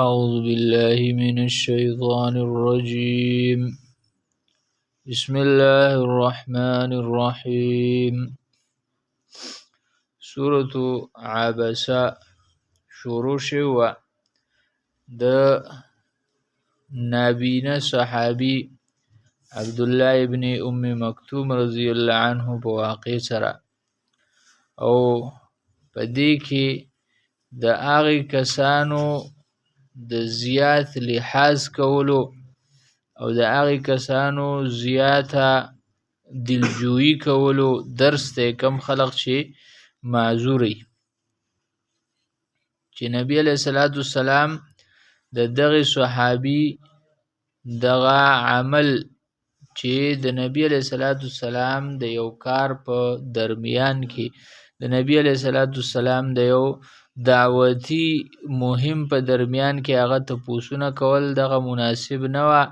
أعوذ بالله من الشيطان الرجيم. بسم الله الرحمن الرحيم. سورة عبس شروع شوه د نابینه صحابي عبدالله ابن ام مکتوم رضی الله عنه په واقع سره، او په دې کې د هغې کسانو د زیات لحاظ کولو او د هغې کسانو زیاته دلجویي کولو درس دی، کم خلق چې معذور وي، چې نبی علیه الصلاة والسلام د دغې صحابي دغه عمل چې د نبی علیه الصلاة والسلام د یو کار په درمیان کې، د نبی علیه الصلاة والسلام د یو دعوتي مهم په درمیان کې هغه تپوسونه کول دغه مناسب نه وه.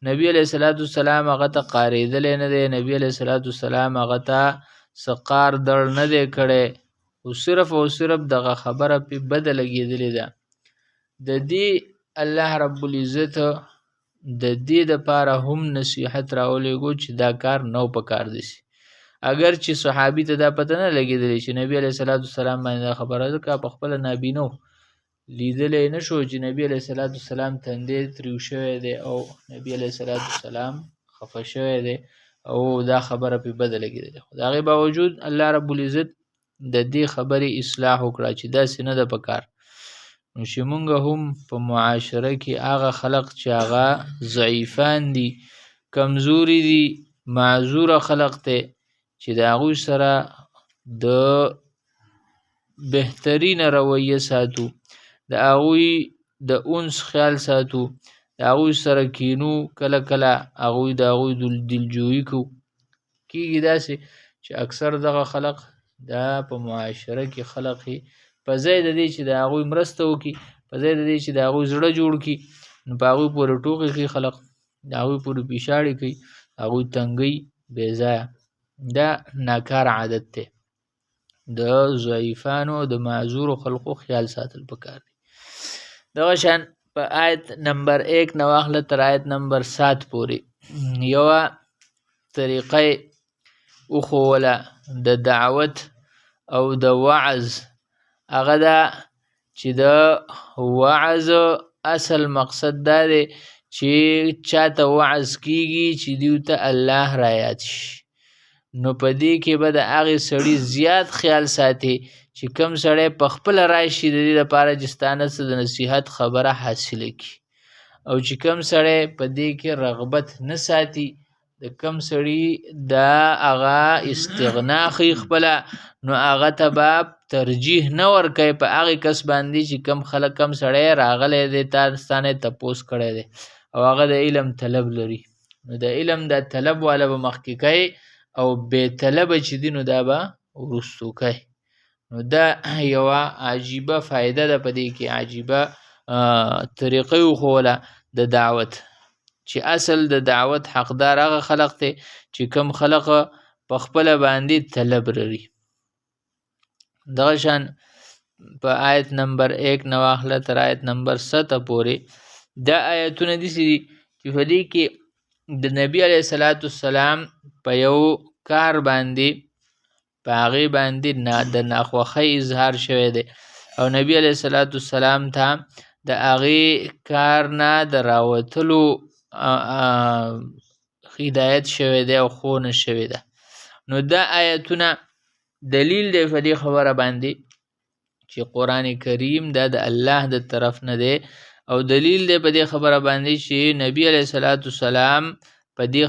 نبی علیه الصلاة والسلام هغه ته قارېدلی نه دی، نبی علیه الصلاة والسلام هغه ته څه قار دړ نه دی کړی، خو صرف او صرف دغه خبره پې بده لګېدلې ده. د دې الله رب العزت د دې دپاره هم نصیحت راولېږو چې دا کار نه و پکار دی سي. اګر چې صحابي ته دا پته نه لګېدلې چې نبی علیه الصلاة والسلام باندې دا خبره، ځکه په خپله نابینه و، لیدلی نه شو چې نبی علیه الصلاة والسلام تندی تریو شوی دی او نبی علیه الصلاة والسلام خفه شوی دی او دا خبره پې بده لګېدلې. خو د هغې باوجود الله رب العزت د دې خبرې اصلاح وکړه چې داسې نه ده پکار. نو چې مونږ هم په معاشره کې هغه خلق چې هغه ضعیفان دي، کمزوري دي، معذوره خلق دی، چې د هغوی سره د بهترینه رویه ساتو، د هغوی د انس خیال ساتو، د هغوی سره کینو، کله کله هغوی د هغوی دلجویي کوو. کیږي داسې چې اکثر دغه خلق دا په معاشره کې خلق یې په ځای د دې چې د هغوی مرسته وکړي، په ځای د دې چې د هغوی زړه جوړ کړي، نو په هغوی پورې ټوقې کوي خلق، د هغوی پورې پیشاړې کوي، هغوی تنګوي بې ځایه. دا ناکار عادت دی. د ضعیفانو د معذورو خلقو خیال ساتل پکار دی. دغه شان په آیت نمبر 1 نه واخله تر آیت نمبر 7 پورې یوه طریقه یې وښووله د دعوت او د وعظ. هغه دا چې د وعظ اصل مقصد دا دی چې چاته وعظ کیږي چې دیو ته الله را یاد شي، نو په دې کې به د هغې سړي زیات خیال ساتي چې کم سړی په خپله راشي د دې لپاره چې ستا نه څه د نصیحت خبره حاصله کړي، او چې کم سړی په دې کې رغبت نه ساتي، د کم سړي دا هغه استغنا ښیي خپله، نو هغه ته به ترجیح نه ورکوي په هغې کس باندې چې کم خلک کم سړی راغلی دی، تا ستا نه یې تپوس کړی دی او هغه د علم طلب لري، نو د علم د طلب والا به مخکې کوي او بې طلبه چې دي نو دا به وروستو کوي. نو دا یوه عجیبه فایده ده په دې کې، عجیبه طریقه یې وښووله د دعوت، چې اصل د دعوت حقدار هغه خلق دی چې کم خلق په خپله باندې طلب لري. دغه شان په آیت نمبر 1 نه واخله تر آیت نمبر 7 پورې دا آیتونه داسې دي چې په دې کې د نبی علیه الصلاة والسلام په یو کار باندې په هغې باندې د ناخوښۍ اظهار شوی دی، او نبی علیه الصلاة والسلام ته د هغې کار نه د راوتلو هدایت شوی دی او ښوونه شوې ده. نو دا آیتونه دلیل دی په دې خبره باندې چې قرآن کریم دا د الله د طرف نه دی، او دلیل دی په دې خبره باندې چې نبی علیه الصلاة والسلام په دې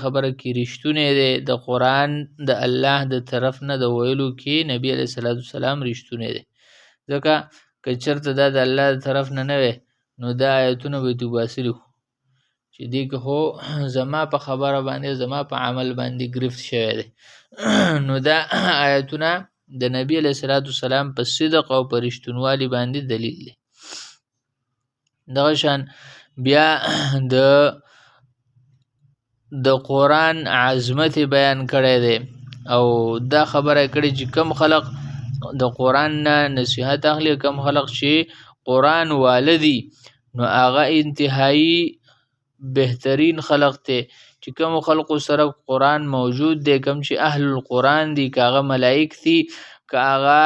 خبره کې رښتونی دی، د قرآن د الله د طرف نه د ویلو کې نبی علیه الصلاة والسلام رښتونی دی. ځکه که چېرته دا د الله د طرف نه نه وی نو دا آیتونه به یې وباسلي وو چې دې کې خو زما په خبره باندې زما په عمل باندې گرفت شوی دی. نو دا آیتونه د نبی علیه الصلاة والسلام په صدق او په رښتونوالي باندې دلیل دی. دغه شان بیا د قرآن عظمت بیان کړی دی، او دا خبره کړې چې کم خلق د قرآن نه نصیحت اخلي، کم خلق چې قرآن والدي نو هغه انتهایی بهترین خلق دی. چې کوم خلقو سره قرآن موجود دی، کوم چې اهل القرآن دي، که هغه ملائک دي، که هغه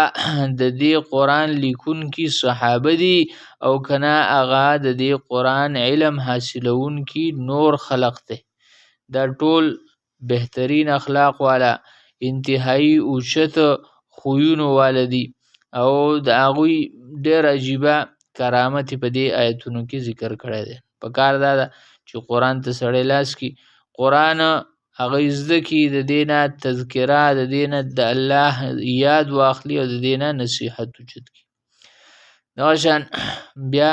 د دې قرآن لیکونکي صحابه دي، او که نه هغه د دې قرآن علم حاصلوونکي نور خلق دی، دا ټول بهترین اخلاق والا، انتهایی اوچت خویونو والا دي، او د هغوی ډېر عجیبه کرامت په دې آیتونو کې ذکر کړی دی. په کار دا ده چې قرآن ته سړی لاس کړي، قرآن هغه زده کړي، د دې نه تذکره، د دې نه د الله یاد واخلي، او د دې نه نصیحت اوچت کړي. دغه شان بیا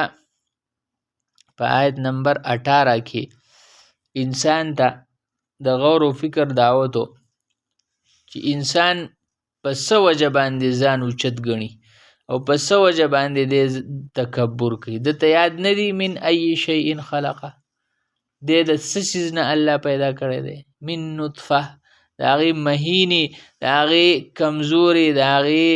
په آیت نمبر 18 کې انسان ته د غور او فکر دعوت و چې انسان په څه وجه باندې ځان اوچت ګڼي او په څه وجه باندې دی تکبر کوي. ده ته یاد نه دي من ای شیء خلقه، دی د څه څیز نه الله پیدا کړی دی، من نطفه، د هغې مهینې، د هغې کمزورې، د هغې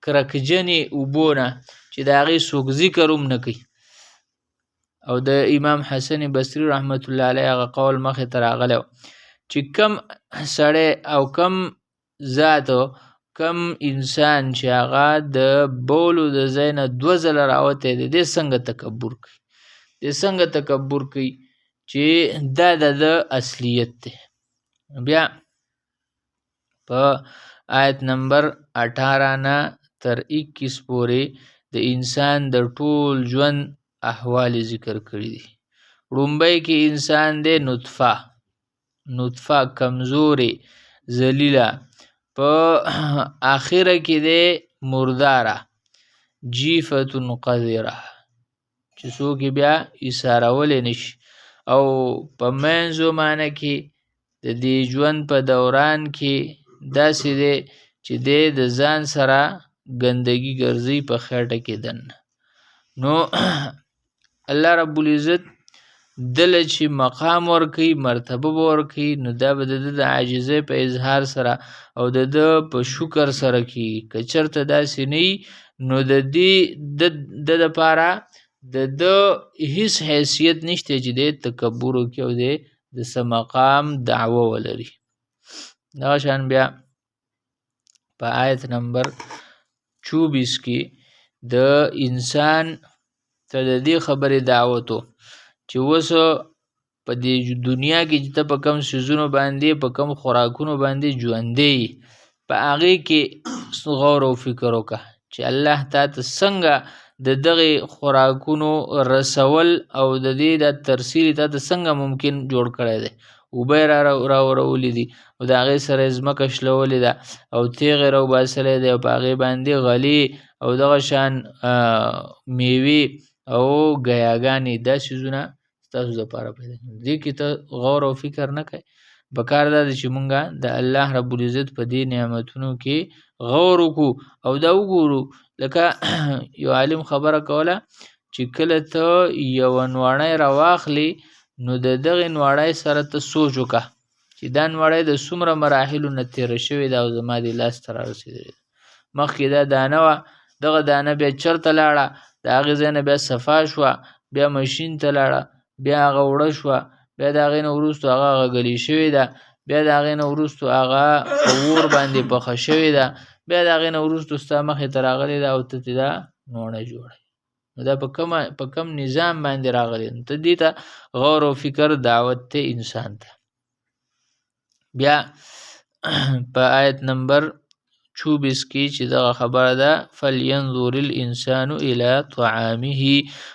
کرکجنې اوبو نه چې د هغې څوک ذکر هم نه کوي. او د امام حسن بصري رحمت الله علیه هغه قول مخې ته راغلی چې کم سړی او کم ذات، کم انسان چې هغه د بولو د ځای نه دوه ځله راوتی دی، دی څنګه تکبر کوي، دی څنګه تکبر کوي چې دا د ده اصلیت دی. بیا په آیت نمبر 18 نه تر 21 پورې د انسان د ټول ژوند احوال ذکر کړي دي. ړومبی کې انسان دی نطفه، نطفه کمزورې ذلیله، په آخره کې دی مرداره جیفة قذره چې څوک یې بیا ایسارولی نشي، او په منځو معنی کې د دې ژوند په دوران کې داسې دی چې دی د ځان سره ګندګي ګرځي په خېټه کې دننه. نو الله رب العزت دله چې مقام ورکوي، مرتبه به ورکوي، نو دا به د ده د عاجزۍ په اظهار سره او د ده په شکر سره کېږي. که چېرته داسې نه وي نو د دې د دپاره د ده هیڅ حیثیت نشته چې دی تکبر وکړي او دی د څه مقام دعوه ولري. دغه شان بیا په آیت نمبر 24 کې د انسان ته د دې خبرې دعوت و چې اوس په دې دنیا کې چې ته په کم څیزونو باندې، په کم خوراکونو باندې ژوندی یې، په هغې کې غور او فکر وکړه چې الله تا ته څنګه د دغې خوراکونو رسول او د دې د ترسیل تا ته څنګه ممکن جوړ کړی دی. اوبه یې راورولې دي او د هغې سره یې ځمکه شلولې ده او تېغ یې راوباسلی دی او په هغې باندې غلې او دغه شان میوې او ګیاګانې، دا څیزونه ستاسو دپاره پیدا کړي. دې کې ته غور او فکر نه کوې. په کار دا ده چې مونږ د الله رب العزت په دې نعمتونو کې غور وکړو او دا وګورو. لکه یو عالم خبره کوله چې کله ته یوه نواړی راواخلې نو د دغې نواړی سره ته سوچ وکړه چې دا نواړی د څومره مراحلو نه تېره شوې ده او زما دې لاس ته رارسېدلې ده. مخکې دا دانه وه، دغه دانه بیا چېرته لاړه، د هغې ځای نه بیا صفا شوه، بیا ماشین ته لاړه، بیا هغه وړه شوه، بیا د هغې نه وروسته هغه غږلې شوې ده، بیا د هغې نه وروسته هغه په اور باندې پخه شوې ده، بیا د هغې نه وروسته ستا مخې ته راغلې ده او ته ترې دا نوړه جوړوې. نو دا په کوم نظام باندې راغلې ده؟ ته دې ته غور او فکر دعوت دی انسان ته. بیا په آیت نمبر 24 کې چې دغه خبره ده، فلینظر الانسان الی طعامه،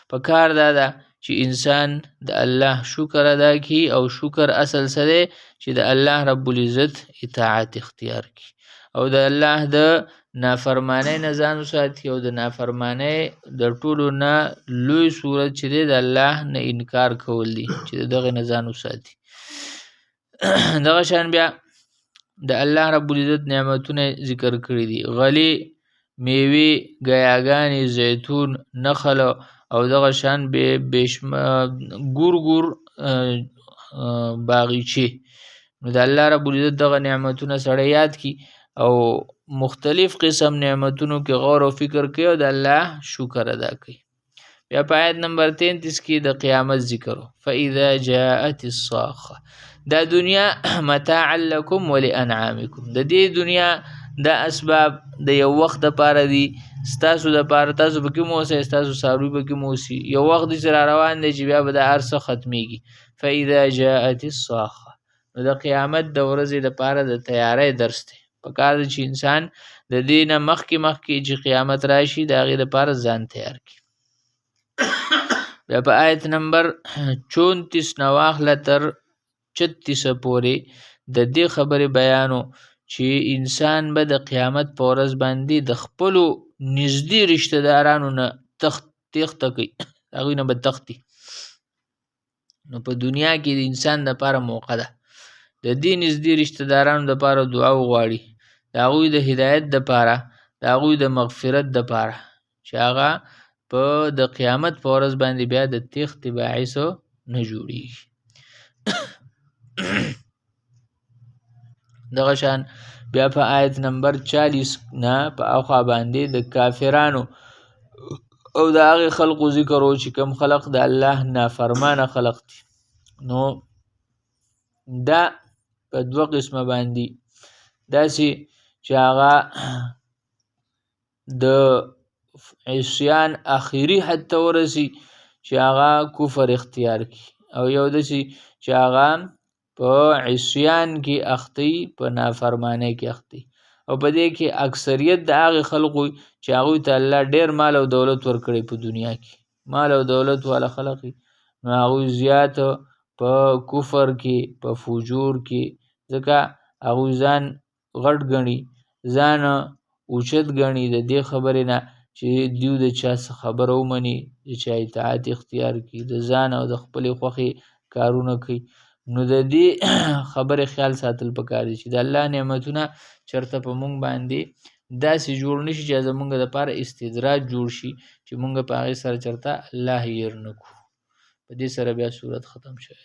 په کار دا ده چې انسان د الله شکر ادا کړي، او شکر اصل څه دی؟ چې د الله رب العزت اطاعت اختیار کړي او د الله د نافرمانۍ نه ځان وساتي، او د نافرمانۍ د ټولو نه لوی صورت چې دی د الله نه انکار کول دي چې د دغې نه ځان وساتي. دغه شان بیا د الله رب العزت نعمتونه ذکر کړي دي، غلې، میوې، ګیاګانې، زیتون، نخل او دغه شان ګور ګور باغیچې. نو د الله رب العزت دغه نعمتونه سړی یاد کړي او مختلف قسم نعمتونو کې غور او فکر کوي او د الله شکر ادا کوي. بیا په آیت نمبر 33 کې د قیامت ذکر، فاذا جاءت الصاخه. دا دنیا متاع لکم ولانعامکم، د دې دنیا دا اسباب د یو وخت دپاره دي، ستاسو دپاره، تاسو پکې مه اوسئ، ستاسو څاروي پکې مه اوسي. یو وخت داسې را روان دی چې بیا به دا هر څه ختمیږي. فاذا جاءت الصاخه، نو د قیامت د ورځې دپاره د تیارۍ درس دی. پکار دی چې انسان د دې نه مخکې مخکې چې قیامت راشي د هغې دپاره ځان تیار کړي. بیا په آیت نمبر 34 نه واخله تر 36 پورې د دې خبرې بیانو چې انسان به د قیامت په ورځ باندې د خپلو نږدې رشته دارانو نه تېښته کوي، هغوی نه به تښتي. نو په دنیا کې د انسان دپاره موقع ده د دې نږدې رشته دارانو دپاره دعا وغواړي، د هغوی د هدایت دپاره، د هغوی د مغفرت دپاره، چې هغه په د قیامت په ورځ باندې بیا د تېښتې باعث نه جوړیږي. دغه شان بیا په آیت نمبر 40 نه په اخوا باندې د کافرانو او د هغې خلقو ذکر و چې کوم خلق د الله نافرمانه خلق دي. نو دا په دوه قسمه باندې، داسې چې هغه د عصیان اخیری حد ته ورسي چې هغه کفر اختیار کړي، او یو داسې چې هغه په عصیان کې اختی، په نافرمانۍ کې اختی. او په دې کې اکثریت د هغې خلقو چې هغوی ته الله ډېر مال او دولت ورکړی په دنیا کې، مال او دولت والا خلق، نو هغوی زیات په کفر کې، په فجور کې، ځکه هغوی ځان غټ ګڼي، ځان اوچت ګڼي د دې خبرې نه چې دیو د چا څه خبره ومني، د چا اطاعت اختیار کړي، د ځان او د خپلې خوښې کارونه کوي. نو د دې خبرې خیال ساتل پکار دي چې د الله نعمتونه چېرته په مونږ باندې داسې جوړ نه شي چې زمونږ دپاره استدراج جوړ شي چې مونږ په هغې سره چېرته الله هېر نه کړو. په دې سره بیا صورت ختم شوی.